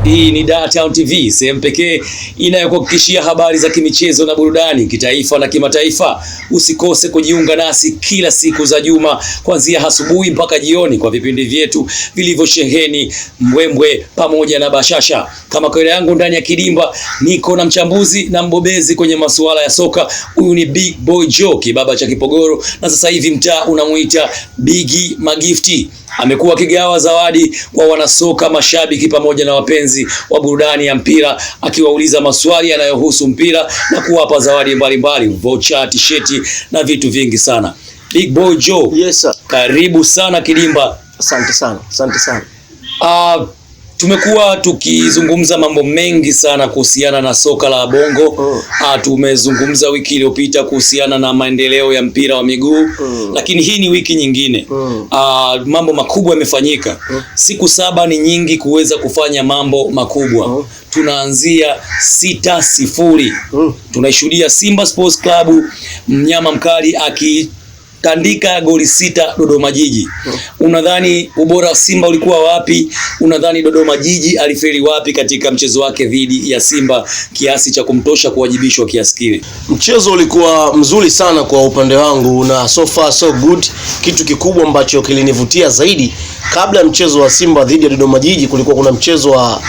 Hii ni Dar Town TV, sehemu pekee inayokuhakikishia habari za kimichezo na burudani kitaifa na kimataifa. Usikose kujiunga nasi kila siku za juma kuanzia asubuhi mpaka jioni kwa vipindi vyetu vilivyosheheni mbwembwe pamoja na bashasha. Kama kawaida yangu ndani ya kidimba niko na mchambuzi na mbobezi kwenye masuala ya soka. Huyu ni Big Boy Joe, kibaba cha Kipogoro, na sasa hivi mtaa unamuita Bigi Magifti. Amekuwa akigawa zawadi kwa wanasoka, mashabiki pamoja na wapenzi wa burudani ya mpira, akiwauliza maswali yanayohusu mpira na kuwapa zawadi mbalimbali, vocha, tisheti na vitu vingi sana. Big Boy Joe, Yes sir. karibu sana Kidimba. Asante sana, asante sana. Tumekuwa tukizungumza mambo mengi sana kuhusiana na soka la Bongo. Tumezungumza wiki iliyopita kuhusiana na maendeleo ya mpira wa miguu, lakini hii ni wiki nyingine. Mambo makubwa yamefanyika. Siku 7 ni nyingi kuweza kufanya mambo makubwa. Tunaanzia 6-0. Tunaishuhudia Simba Sports Club, mnyama mkali akitandika goli 6 Dodoma Jiji. Unadhani ubora wa Simba ulikuwa wapi? Unadhani Dodoma Jiji alifeli wapi katika mchezo wake dhidi ya Simba kiasi cha kumtosha kuwajibishwa kiasi kile? Mchezo ulikuwa mzuri sana kwa upande wangu na so far so good. Kitu kikubwa ambacho kilinivutia zaidi kabla ya mchezo wa Simba dhidi ya Dodoma Jiji, kulikuwa kuna mchezo wa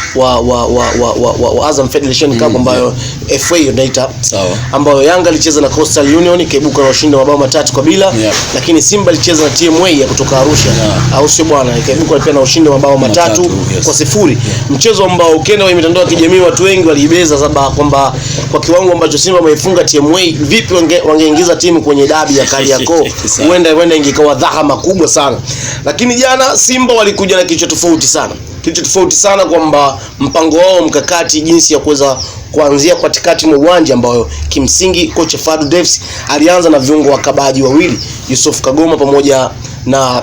Azam Federation Cup ambayo FA unaita. Sawa. Ambayo Yanga alicheza na Coastal Union ikaibuka na ushindi wa mabao 3-0. Lakini Simba alicheza na TMA ya kutoka Arusha. Au sio bwana, ikaibuka pia na ushindi wa mabao 3-0. Mchezo ambao ukienda kwenye mitandao ya kijamii watu wengi waliibeza sababu kwamba kwa kiwango ambacho Simba wameifunga TMA, vipi wangeingiza timu kwenye dabi ya Kariakoo? Huenda ingekuwa dhahama kubwa sana. Lakini jana Simba walikuja na kichwa tofauti sana. Kitu tofauti sana kwamba mpango wao mkakati jinsi ya kuweza kuanzia katikati mwa uwanja ambayo kimsingi kocha Fadlu Davids alianza na viungo wakabaji wawili, Yusuf Kagoma pamoja na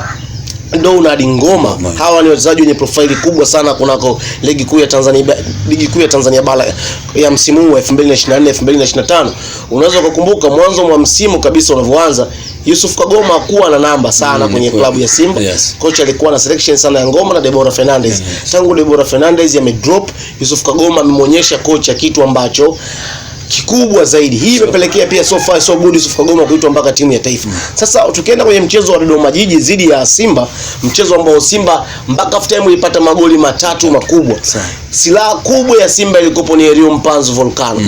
Donald Ngoma. Hawa ni wachezaji wenye profaili kubwa sana kunako ligi kuu ya Tanzania, ligi kuu ya Tanzania bara ya msimu huu wa 2024 2025. Unaweza kukumbuka mwanzo mwa msimu kabisa unavyoanza, Yusuf Kagoma hakuwa na namba sana kwenye klabu ya Simba. Kocha alikuwa na selection sana ya Ngoma na Deborah Fernandez. Tangu Deborah Fernandez amedrop, Yusuf Kagoma amemuonyesha kocha kitu ambacho kikubwa zaidi. Hii imepelekea pia so far so good Yusuf Kagoma kuitwa mpaka timu ya taifa. Sasa tukienda kwenye mchezo wa Dodoma Jiji dhidi ya Simba, mchezo ambao Simba mpaka half time ilipata magoli 3 makubwa. Silaha kubwa ya Simba ilikopo ni Erio Mpanzu Volcano.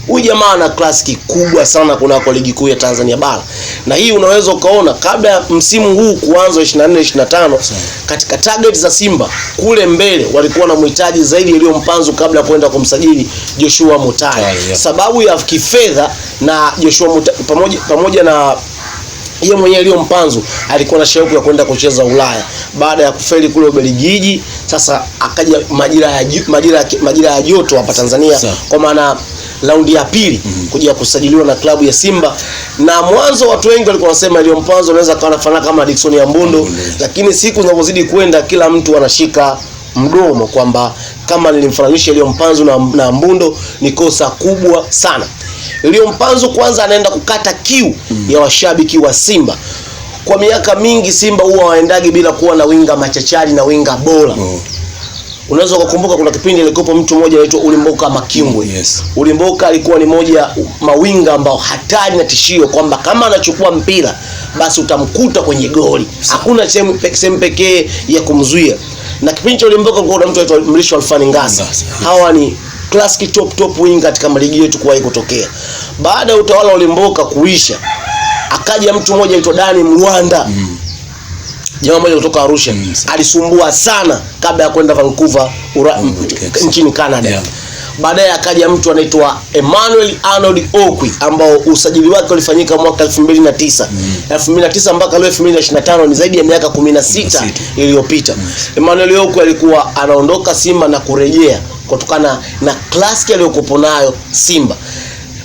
Huyu jamaa ana classic kubwa sana kunako ligi kuu ya Tanzania bara. Na hii unaweza ukaona kabla ya msimu huu kuanza 24 25, katika target za Simba kule mbele walikuwa na mhitaji zaidi Erio Mpanzu kabla ya kwenda kumsajili Joshua Mutale. Sababu ya kifedha na Joshua Mutale pamoja na yeye mwenyewe Erio Mpanzu alikuwa na shauku ya kwenda kucheza Ulaya baada ya kufeli kule Ubelgiji. Sasa akaja majira ya joto hapa Tanzania, kwa maana raundi ya pili kuja kusajiliwa na klabu ya Simba. Na mwanzo watu wengi walikuwa wanasema Erio Mpanzu anaweza kuwa anafanana kama Dickson Ambundo, lakini siku zinazozidi kwenda kila mtu anashika mdomo kwamba kama nilimfananisha Erio Mpanzu na Ambundo ni kosa kubwa sana. Erio Mpanzu kwanza anaenda kukata kiu ya washabiki wa Simba. Kwa miaka mingi Simba huwa waendagi bila kuwa na winga machachari na winga bora. Unaweza kukumbuka kuna kipindi ilikuwa mtu mmoja anaitwa Ulimboka Makimbwe. Ulimboka alikuwa ni moja mawinga ambao hatari na tishio kwamba kama anachukua mpira basi utamkuta kwenye goli. Hakuna sehemu pekee ya kumzuia. Na kipindi cha Ulimboka kulikuwa kuna mtu anaitwa Mrisho Alfani Ngasa. Hawa ni classic top wing katika ligi yetu kuwahi kutokea. Baada ya utawala wa Ulimboka kuisha, akaja mtu mmoja anaitwa Dani Mrwanda. Jamaa mmoja kutoka Arusha. Alisumbua sana kabla ya kwenda Vancouver nchini Canada. Baadaye akaja mtu anaitwa Emmanuel Arnold Okwi ambao usajili wake ulifanyika mwaka 2009. 2009 mpaka leo 2025 ni zaidi ya miaka 16 iliyopita. Emmanuel Okwi alikuwa anaondoka Simba na kurejea kutokana na klasi aliyokuwa nayo Simba.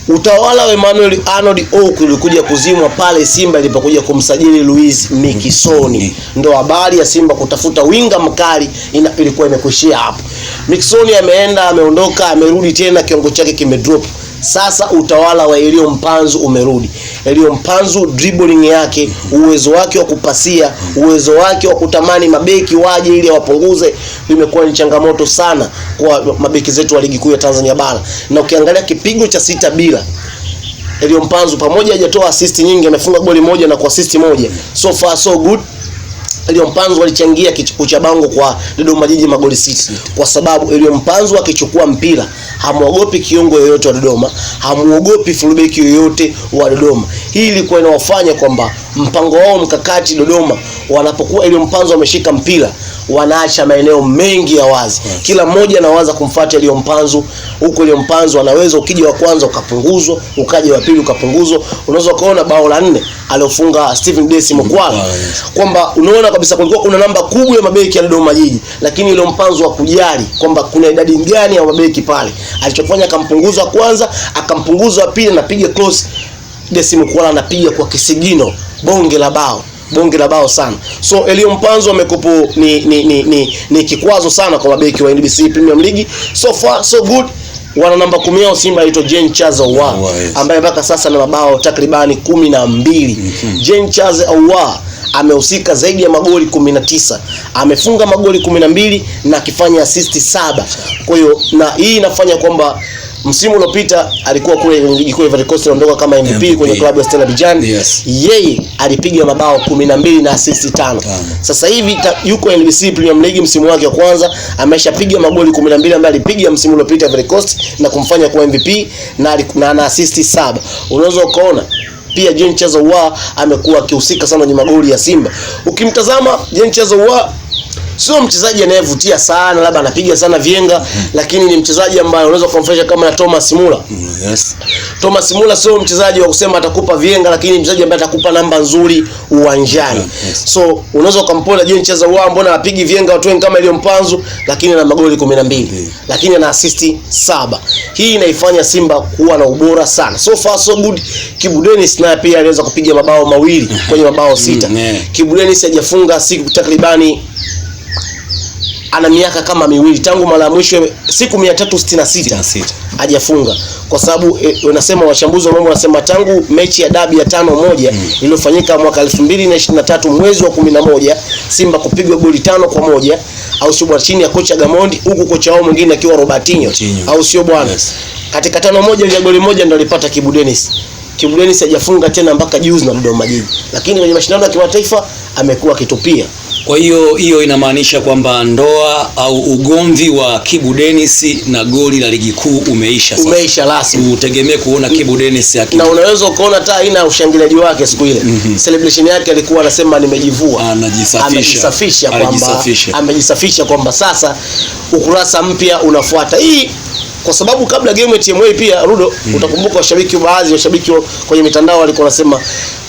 Utawala wa Emmanuel Arnold Okwi ulikuja kuzimwa pale Simba ilipokuja kumsajili Luis Miquissone. Ndo habari ya Simba kutafuta winga mkali ilikuwa imekuishia hapo. Miquissone ameenda, ameondoka, amerudi tena, kiwango chake kimedrop. Sasa utawala wa Elio Mpanzu umerudi. Elio Mpanzu dribbling yake, uwezo wake wa kupasia, uwezo wake wa kutamani mabeki waje ili awapunguze, imekuwa ni changamoto sana kwa mabeki zetu wa ligi kuu ya Tanzania bara. Na ukiangalia kipigo cha 6-0, Elio Mpanzu pamoja hajatoa assist nyingi, amefunga goli moja na kuassist moja. So far so good. Elio Mpanzu alichangia kuchabango kwa Dodoma Jiji magoli 6, kwa sababu Elio Mpanzu akichukua mpira hamuogopi kiungo yoyote wa Dodoma, hamuogopi fullback yoyote wa Dodoma. Hii ilikuwa inawafanya kwamba mpango wao mkakati Dodoma, wanapokuwa Elio Mpanzu ameshika mpira, wanaacha maeneo mengi ya wazi. Kila mmoja anawaza kumfuata Elio Mpanzu. Huko Elio Mpanzu anaweza ukija wa kwanza ukapunguzwa, ukaja wa pili ukapunguzwa. Unaweza ukaona bao la 4 aliofunga Steven Desi Mukwala, kwamba unaona kabisa kulikuwa kuna namba kubwa ya mabeki ya Dodoma Jiji, lakini Elio Mpanzu hakujali kwamba kuna idadi gani ya mabeki pale. Alichofanya akampunguza kwanza, akampunguza wa pili, anapiga cross, Desi Mukwala anapiga kwa kisigino, bonge la bao. Bonge la bao sana. So Elio Mpanzu amekupo ni kikwazo sana kwa mabeki wa NBC Premier League. So far so good. Wana namba 10 yao Simba aitwa Jean Charles Ahoua, ambaye mpaka sasa ana mabao takribani 12. Jean Charles Ahoua amehusika zaidi ya magoli 19. Amefunga magoli 12 na akifanya assist 7. Kwa hiyo na hii inafanya kwamba msimu uliopita alikuwa kule kwenye ligi kuu ya Ivory Coast, aliondoka kama MVP kwenye klabu ya Stella Abidjan. Yes. Yeye alipiga mabao 12 na assist 5. Sasa hivi yuko NBC Premier League msimu wake wa kwanza, ameshapiga magoli 12 ambaye alipiga msimu uliopita Ivory Coast na kumfanya kuwa MVP na ana assist 7. Unaweza ukaona pia Jean Charles Ahoua amekuwa akihusika sana kwenye magoli ya Simba. Ukimtazama Jean Charles Ahoua sio mchezaji anayevutia sana, labda anapiga sana vienga, lakini ni mchezaji ambaye unaweza kumfresha kama na Thomas Muller. Yes. Thomas Muller sio mchezaji wa kusema atakupa vienga, lakini mchezaji ambaye atakupa namba nzuri uwanjani. Yes. So unaweza ukampola Jean Charles Ahoua, mbona apigi vienga watu wengi kama Elio Mpanzu, lakini ana magoli 12, lakini ana assist 7. Hii inaifanya Simba kuwa na ubora sana. So far so good. Kibu Dennis naye pia aliweza kupiga mabao mawili kwenye mabao 6. Kibu Dennis hajafunga siku takribani, ana miaka kama miwili tangu mara ya mwisho siku 366 hajafunga, kwa sababu wanasema wachambuzi wa mambo wanasema tangu mechi ya dabi ya 5-1 iliyofanyika mwaka 2023 mwezi wa 11, Simba kupigwa goli 5-1, au sio bwana, chini ya kocha Gamondi, huku kocha wao mwingine akiwa Robertinho, au sio bwana? Yes. Katika 5-1 ile goli moja ndio alipata Kibu Dennis. Kibu Dennis hajafunga tena mpaka juzi na Dodoma Jiji, lakini kwenye mashindano ya kimataifa amekuwa akitupia. Kwa hiyo hiyo inamaanisha kwamba ndoa au ugomvi wa Kibu Dennis na goli la ligi kuu umeisha sasa. Umeisha rasmi. Utegemee kuona Kibu Dennis na unaweza ukaona hata aina ya ushangiliaji wake siku ile. Celebration yake alikuwa anasema nimejivua. Anajisafisha. Amejisafisha kwamba sasa ukurasa mpya unafuata. Hii kwa sababu kabla game ya TMA pia Rudo, utakumbuka washabiki, baadhi washabiki kwenye mitandao walikuwa wanasema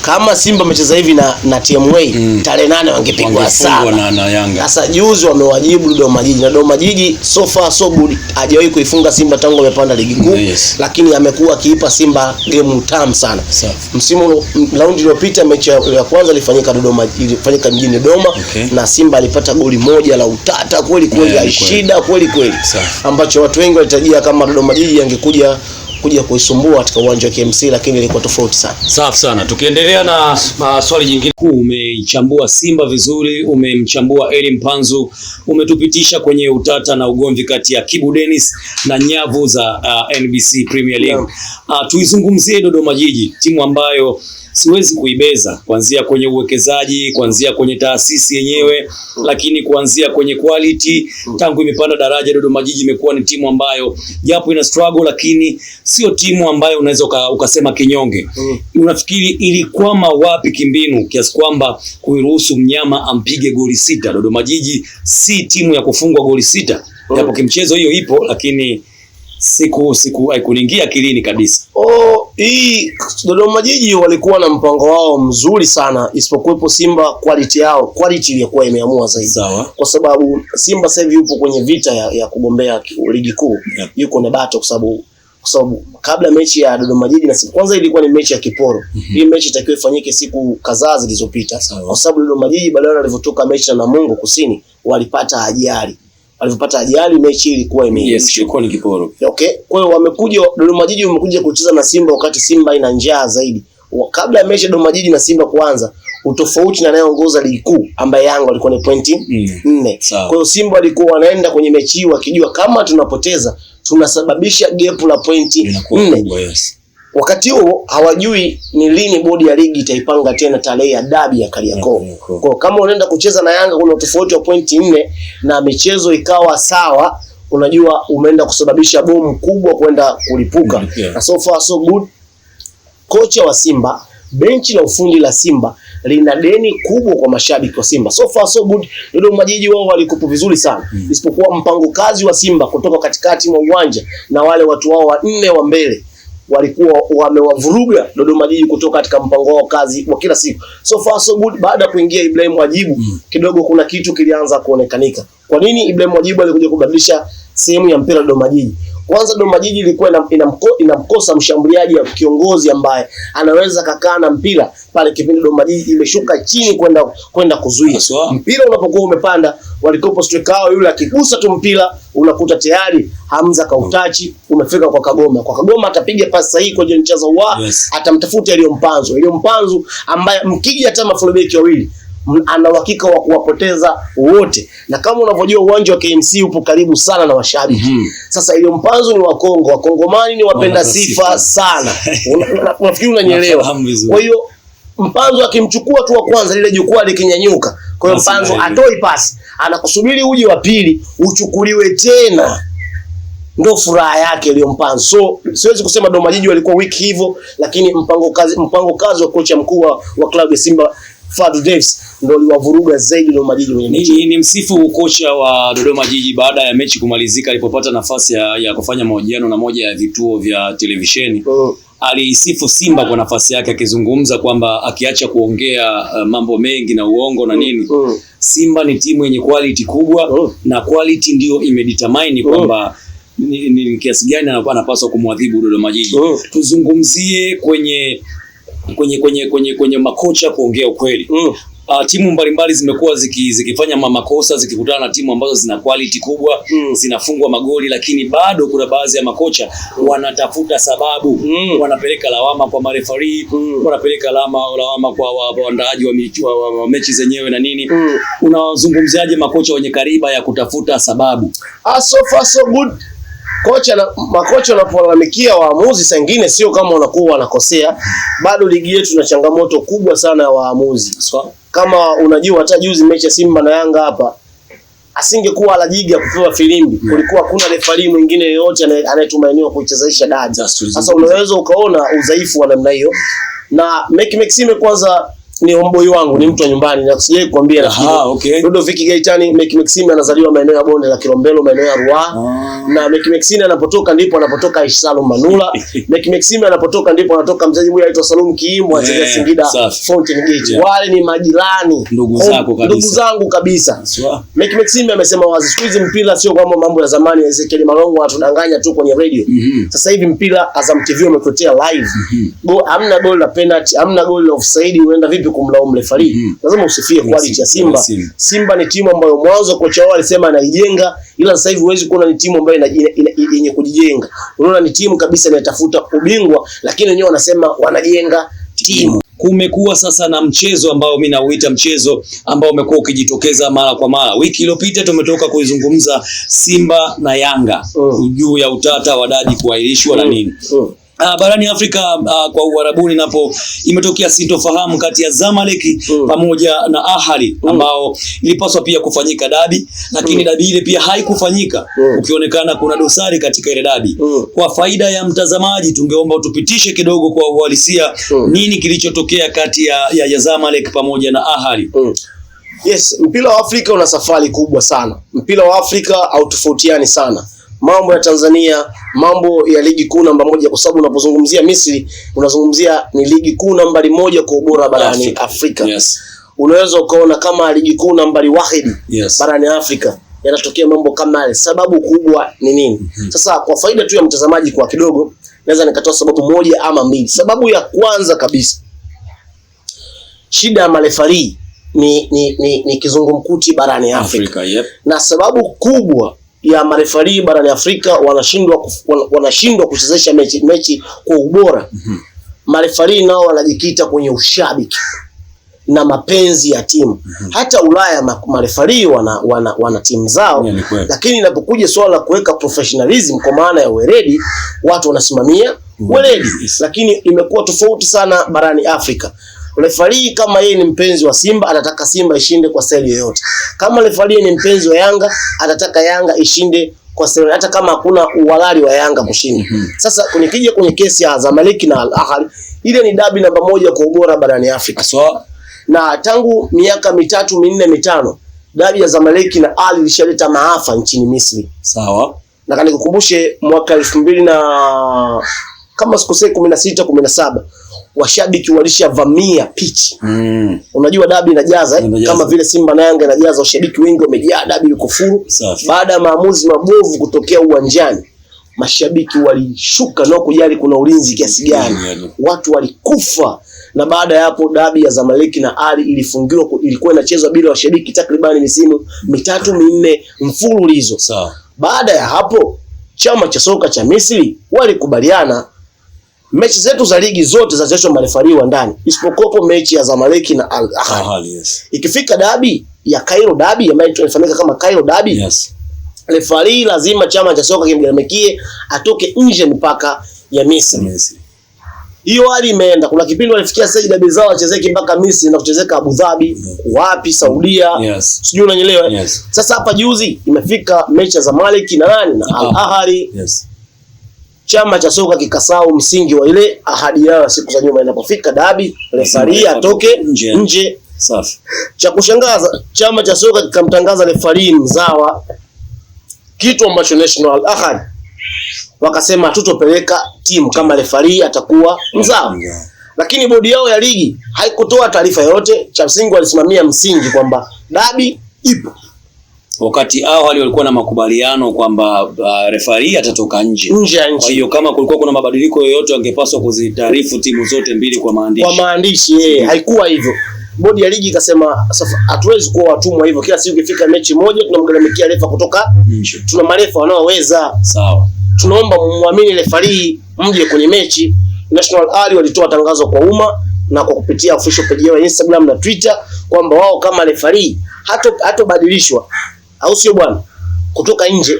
kama Simba amecheza hivi na TMA tarehe 8 wangepigwa sana na Yanga. Sasa juzi wamewajibu Dodoma Jiji, na Dodoma Jiji so far so good hajawahi kuifunga Simba tangu amepanda ligi kuu. Yes. Lakini amekuwa akiipa Simba game tamu sana. Msimu raundi iliyopita mechi ya kwanza ilifanyika Dodoma, ilifanyika mjini Dodoma. Okay. Na Simba alipata goli moja la utata kweli kweli, ya shida kweli kweli, ambacho watu wengi walitarajia kama Dodoma Jiji angekuja kuja kuisumbua katika uwanja wa KMC, lakini ilikuwa tofauti sana. Safi sana. Tukiendelea na swali jingine, umeichambua Simba vizuri, umemchambua Eli Mpanzu, umetupitisha kwenye utata na ugomvi kati ya Kibu Dennis na nyavu za NBC Premier League. Tuizungumzie Dodoma Jiji, timu ambayo siwezi kuibeza kuanzia kwenye uwekezaji, kuanzia kwenye taasisi yenyewe, lakini kuanzia kwenye quality. Tangu imepanda daraja Dodoma Jiji imekuwa ni timu ambayo japo ina struggle, lakini sio timu ambayo unaweza ukasema kinyonge. Unafikiri ilikwama wapi kimbinu kiasi kwamba kuiruhusu mnyama ampige goli 6? Dodoma Jiji si timu ya kufungwa goli 6. Japo kimchezo hiyo ipo, lakini siku haikuingia akilini kabisa. Hii Dodoma Jiji walikuwa na mpango wao mzuri sana, isipokuwepo Simba quality yao, quality ilikuwa imeamua zaidi. Sawa. Kwa sababu Simba sasa hivi yupo kwenye vita ya kugombea ligi kuu. Yeah. Yuko na battle kwa sababu kabla mechi ya Dodoma Jiji na Simba, kwanza ilikuwa ni mechi ya kiporo. Hii mechi itakiwa ifanyike siku kadhaa zilizopita. Kwa sababu Dodoma Jiji baadaye walivyotoka mechi na Namungo Kusini walipata ajali. Walipopata ajali mechi ilikuwa imeisha. Yes, ilikuwa ni kiporo. Okay. Kwa hiyo wamekuja Dodoma Jiji wamekuja kucheza na Simba wakati Simba ina njaa zaidi. Kabla ya mechi ya Dodoma Jiji na Simba kuanza, utofauti na anayeongoza ligi kuu ambaye Yanga alikuwa ni pointi 4. Kwa hiyo Simba walikuwa wanaenda kwenye mechi hii wakijua kama tunapoteza tunasababisha gap la pointi 4. Yes. Wakati huo hawajui ni lini bodi ya ligi itaipanga tena tarehe ya dabi ya Kariakoo. Kwa kama unaenda kucheza na Yanga kuna tofauti wa pointi 4 na michezo ikawa sawa, unajua umeenda kusababisha bomu kubwa kwenda kulipuka. Na so far so good. Kocha wa Simba, benchi la ufundi la Simba lina deni kubwa kwa mashabiki wa Simba. So far so good. Dodoma Jiji wao walikupo vizuri sana. Isipokuwa mpango kazi wa Simba kutoka katikati mwa uwanja na wale watu wao wanne wa mbele walikuwa wamewavuruga Dodoma Jiji kutoka katika mpango wao kazi wa kila siku. So far so good. Baada ya kuingia Ibrahim Wajibu kidogo kuna kitu kilianza kuonekanika. Kwa nini Ibrahim Wajibu alikuja kubadilisha sehemu ya mpira Dodoma Jiji? Kwanza Dodoma Jiji ilikuwa inamkosa mshambuliaji wa kiongozi ambaye anaweza kakaa na mpira pale kipindi Dodoma Jiji imeshuka chini kwenda kuzuia. Mpira unapokuwa umepanda, walikopo striker wao yule akigusa tu mpira unakuta tayari Hamza kautachi umefika kwa Kagoma. Kwa Kagoma atapiga pasi sahihi kwa John Chaza wa atamtafuta Elio Mpanzu. Elio Mpanzu ambaye mkija hata mafullback wawili ana uhakika wa kuwapoteza wote, na kama unavyojua uwanja wa KMC upo karibu sana na washabiki. Sasa Elio Mpanzu ni wa Kongo, Wakongomani ni wapenda sifa sana. Unafikiri unanielewa? Kwa hiyo Mpanzu akimchukua tu wa kwanza, lile jukwaa likinyanyuka, kwa hiyo Mpanzu atoi pasi, anakusubiri uje wa pili uchukuliwe tena, ndo furaha yake Elio Mpanzu. So siwezi kusema Dodoma Jiji walikuwa wiki hivyo, lakini mpango kazi wa kocha mkuu wa klabu ya Simba Fadlu Davis ndio aliwavuruga zaidi Dodoma Jiji kwenye mechi. Ni msifu kocha wa Dodoma Jiji baada ya mechi kumalizika, alipopata nafasi ya kufanya mahojiano na moja ya vituo vya televisheni. Aliisifu Simba kwa nafasi yake, akizungumza kwamba akiacha kuongea mambo mengi na uongo na nini, Simba ni timu yenye quality kubwa na quality ndio imedetermine kwamba ni kiasi gani anapaswa kumwadhibu Dodoma Jiji. Tuzungumzie kwenye makocha kuongea ukweli. Timu mbalimbali zimekuwa zikifanya makosa zikikutana na timu ambazo zina quality kubwa, zinafungwa magoli, lakini bado kuna baadhi ya makocha wanatafuta sababu, wanapeleka lawama kwa marefari, wanapeleka lawama kwa waandaaji wa mechi zenyewe na nini. Unawazungumziaje makocha wenye kariba ya kutafuta sababu? So far so good. Kocha na makocha wanapolalamikia waamuzi saa nyingine sio kama wanakuwa wanakosea. Bado ligi yetu ina changamoto kubwa sana ya waamuzi. Kama unajua hata juzi mechi ya Simba na Yanga hapa, asingekuwa Alajiga kupewa filimbi, kulikuwa hakuna refari mwingine yeyote anayetumainiwa kuichezesha dabi. Sasa unaweza ukaona udhaifu wa namna hiyo. Na Meki Maxime kwanza ni homeboy wangu, ni mtu wa nyumbani na sijai kuambia nafikiri. Ludovic Gaitani, Meki Maxime anazaliwa maeneo ya bonde la Kilombero, maeneo ya Ruaha. Na Meki Maxime anapotoka ndipo anapotoka Salum Manula. Meki Maxime anapotoka ndipo anatoka mchezaji mmoja anaitwa Salum Kiimbo, anachezea Singida Fountain Gate. Wale ni majirani, ndugu zangu kabisa. Meki Maxime amesema wazi, siku hizi mpira sio kama mambo ya zamani, Ezekiel Malongo anatudanganya tu kwenye radio. Sasa hivi mpira Azam TV wamekotea live. Hamna goli la penalty, hamna goli la offside, unaenda vipi kumlaumu referee? Lazima usifie quality ya Simba. Simba ni timu ambayo mwanzo kocha wao alisema anaijenga, ila sasa hivi huwezi kuona ni timu ambayo yenye kujijenga. Unaona ni timu kabisa inatafuta ubingwa, lakini wenyewe wanasema wanajenga timu. Kumekuwa sasa na mchezo ambao mimi nauita mchezo ambao umekuwa ukijitokeza mara kwa mara. Wiki iliyopita tumetoka kuizungumza Simba na Yanga juu ya utata wa dabi kuahirishwa na nini. Barani Afrika kwa Uarabuni napo imetokea sintofahamu kati ya Zamalek pamoja na Ahly ambao ilipaswa pia kufanyika dabi, lakini dabi ile pia haikufanyika, ukionekana kuna dosari katika ile dabi. Kwa faida ya mtazamaji, tungeomba utupitishe kidogo kwa uhalisia nini kilichotokea kati ya Zamalek pamoja na Ahly. Yes, mpira wa Afrika una safari kubwa sana. Mpira wa Afrika hautofautiani sana. Mambo ya Tanzania, mambo ya ligi kuu namba 1, kwa sababu unapozungumzia Misri unazungumzia ni ligi kuu nambari 1 kwa ubora barani Afrika. Yes. Unaweza ukaona kama ligi kuu nambari 1 barani Afrika yanatokea mambo kama yale. Sababu kubwa ni nini? Sasa kwa faida tu ya mtazamaji kwa kidogo, naweza nikatoa sababu moja ama mbili. Sababu ya kwanza kabisa, shida ya marefari ni kizungumkuti barani Afrika. Afrika, yep. Na sababu kubwa ya marefari barani Afrika wanashindwa kuchezesha mechi kwa ubora. Marefari nao wanajikita kwenye ushabiki na mapenzi ya timu. Hata Ulaya marefari wana timu zao, Yeah, lakini inapokuja swala la kuweka professionalism kwa maana ya weledi, watu wanasimamia weledi. Lakini imekuwa tofauti sana barani Afrika. Refari kama yeye ni mpenzi wa Simba anataka Simba ishinde kwa staili yoyote. Kama refari ni mpenzi wa Yanga atataka Yanga ishinde kwa staili, hata kama hakuna uhalali wa Yanga kushinda. Sasa kunikija kwenye kesi ya Zamalek na Al Ahly, ile ni dabi namba 1 kwa ubora barani Afrika. So, na tangu miaka 3, 4, 5 dabi ya Zamalek na Al ilishaleta maafa nchini Misri. Sawa. Na nikukumbushe mwaka 2000 na kama sikosei 16 17 washabiki walishavamia pitch. Unajua dabi inajaza kama vile Simba na Yanga inajaza, washabiki wengi wamejaa, dabi iko furu. Baada ya maamuzi mabovu kutokea uwanjani, mashabiki walishuka na kujali kuna ulinzi kiasi gani. Watu walikufa. Na baada ya hapo dabi ya Zamalek na Al ilifungiwa, ilikuwa inachezwa bila washabiki takribani misimu 3, 4 mfululizo. Sawa. Baada ya hapo chama cha soka cha Misri walikubaliana mechi zetu za ligi zote zitachezwa marefari wa ndani isipokuwa mechi ya Zamalek na Al Ahly. Yes. Ikifika dabi ya Cairo dabi ambayo inafahamika kama Cairo dabi, yes, refari lazima chama cha soka kimgharamikie atoke nje mipaka ya Misri. Hiyo hali imeenda. Kuna kipindi walifikia sasa dabi zao wachezeke mpaka Misri na kuchezeka Abu Dhabi, wapi Saudia. Yes. Sijui unanielewa? Yes. Sasa hapa juzi imefika mechi ya Zamalek na nani na Al Ahly. Yes. Chama cha soka kikasahau msingi wa ile ahadi yao siku za nyuma, inapofika dabi refari atoke nje. Safi. Cha kushangaza chama cha soka kikamtangaza refari mzawa, kitu ambacho National Al Ahly wakasema hatutopeleka timu kama refari atakuwa mzawa. Lakini bodi yao ya ligi haikutoa taarifa yoyote. Cha msingi walisimamia msingi kwamba dabi ipo. Wakati awali walikuwa na makubaliano kwamba refari atatoka nje ya nchi. Kwa hiyo kama kulikuwa kuna mabadiliko yoyote wangepaswa kuzitaarifu timu zote mbili kwa maandishi. Kwa maandishi, haikuwa hivyo. Bodi ya ligi ikasema hatuwezi kuwa watumwa hivyo, kila siku ikifika mechi moja tunamgharamikia refa kutoka nje. Tuna marefa wanaoweza. Sawa. Tunaomba muamini refari mje kwenye mechi. National Ahly walitoa tangazo kwa umma na kwa kupitia official page yao ya Instagram na Twitter kwamba wao kama refari hatobadilishwa, au sio bwana, kutoka nje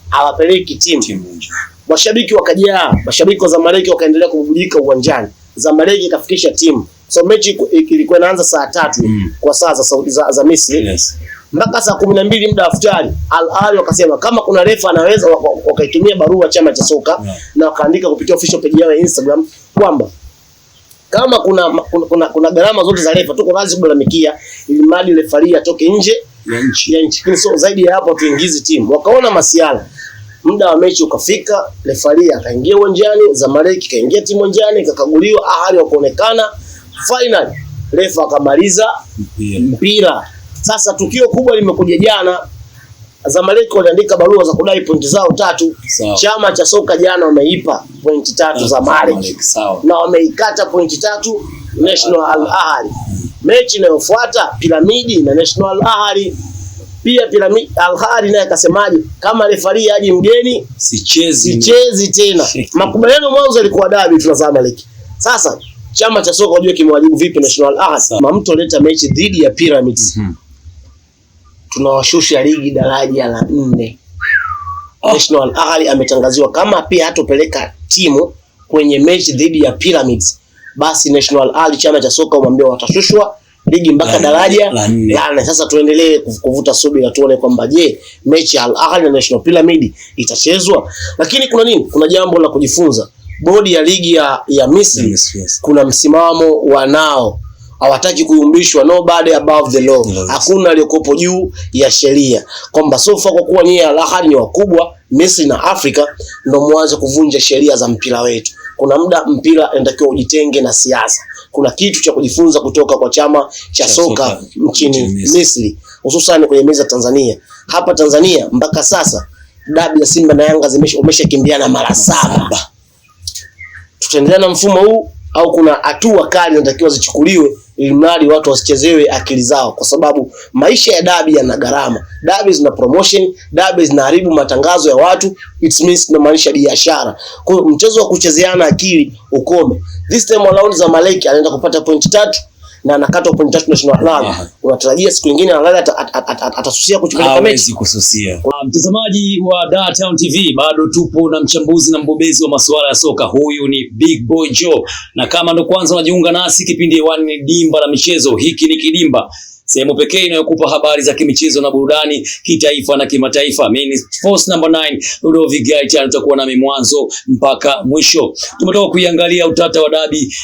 hawapeleki timu. Mashabiki wakajaa, mashabiki wa Zamalek wakaendelea kububujika uwanjani. Zamalek ikafikisha timu. So mechi ilikuwa inaanza saa 3 kwa saa za Misri. Yes. Mpaka saa 12 muda wa iftari, Al Ahly wakasema kama kuna refa anaweza, wakaitumia barua chama cha soka na wakaandika kupitia official page yao ya Instagram kwamba kama kuna gharama zote za refa tuko radhi kulalamikia ili mradi refari atoke nje ya nchi. Lakini so zaidi ya hapo tuingize timu. Wakaona masiala. Muda wa mechi ukafika, refari akaingia uwanjani, Zamalek kaingia timu uwanjani, ikakaguliwa, Ahly wakaonekana. Final refa akamaliza mpira. Sasa tukio kubwa limekuja jana. Zamalek waliandika barua za kudai pointi zao 3. Sawa. Chama cha soka jana wameipa pointi 3 Zamalek. Sawa. Na wameikata pointi 3 National Al Ahly. Mechi inayofuata Piramidi na National Al Ahly. Pia Piramidi Al Ahly naye akasemaje, kama refari aje mgeni sichezi tena. Makubaliano mwanzo yalikuwa dabi tuna Zamalek. Sasa chama cha soka unajua kimewajibu vipi National Al Ahly? Mamto leta mechi dhidi ya Pyramids. Tunawashusha ligi daraja la 4. National Ahly ametangaziwa kama pia hatopeleka timu kwenye mechi dhidi ya Pyramids, basi National Ahly chama cha soka umwambia watashushwa ligi mpaka daraja la 4. Sasa tuendelee kuvuta subira tuone kwamba je, mechi ya Al Ahly na National Pyramid itachezwa. Lakini kuna nini? Kuna jambo la kujifunza. Bodi ya ligi ya Misri, yes. Kuna msimamo wanao, hawataki kuyumbishwa, nobody above the law. Yes. Hakuna aliyokopo juu ya sheria, kwamba sofa kwa kuwa nyie Al Ahly ni wakubwa Misri na Afrika ndio mwanzo kuvunja sheria za mpira wetu. Kuna muda mpira inatakiwa ujitenge na siasa. Kuna kitu cha kujifunza kutoka kwa chama cha soka nchini Misri, hususan kwenye meza Tanzania. Hapa Tanzania mpaka sasa dabi ya Simba na Yanga umeshakimbiana mara 7. Tutaendelea na mfumo huu au kuna hatua kali zinatakiwa zichukuliwe ili mradi watu wasichezewe akili zao, kwa sababu maisha ya dabi yana gharama. Dabi zina promotion, dabi zinaharibu matangazo ya watu, it means inamaanisha biashara. Kwa hiyo mchezo wa kuchezeana akili ukome. This time around Zamalek anaenda kupata pointi 3 na anakatwa pointi 3 na Al Ahly. Unatarajia siku nyingine Al Ahly atasusia kuchukua mechi? Hawezi kususia. Mtazamaji wa Dar Town TV, bado tupo na mchambuzi na mbobezi wa masuala ya soka, huyu ni Big Boy Joe, na kama ndo kwanza unajiunga nasi, kipindi hewani ni Dimba la Michezo. Hiki ni Kidimba, sehemu pekee inayokupa habari za kimichezo na burudani kitaifa na kimataifa. Mimi ni Force number 9 Ludovic Gaita, utakuwa nami mwanzo mpaka mwisho. Tumetoka kuiangalia utata wa dabi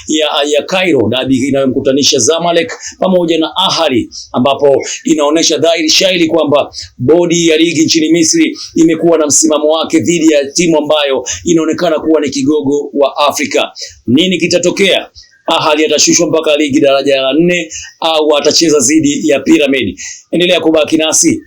ya Cairo, dabi inayomkutanisha Zamalek pamoja na Ahly, ambapo inaonyesha dhahiri shairi kwamba bodi ya ligi nchini Misri imekuwa na msimamo wake dhidi ya timu ambayo inaonekana kuwa ni kigogo wa Afrika. Nini kitatokea? Ahly atashushwa mpaka ligi daraja la 4 au atacheza dhidi ya Pyramid? Endelea kubaki nasi.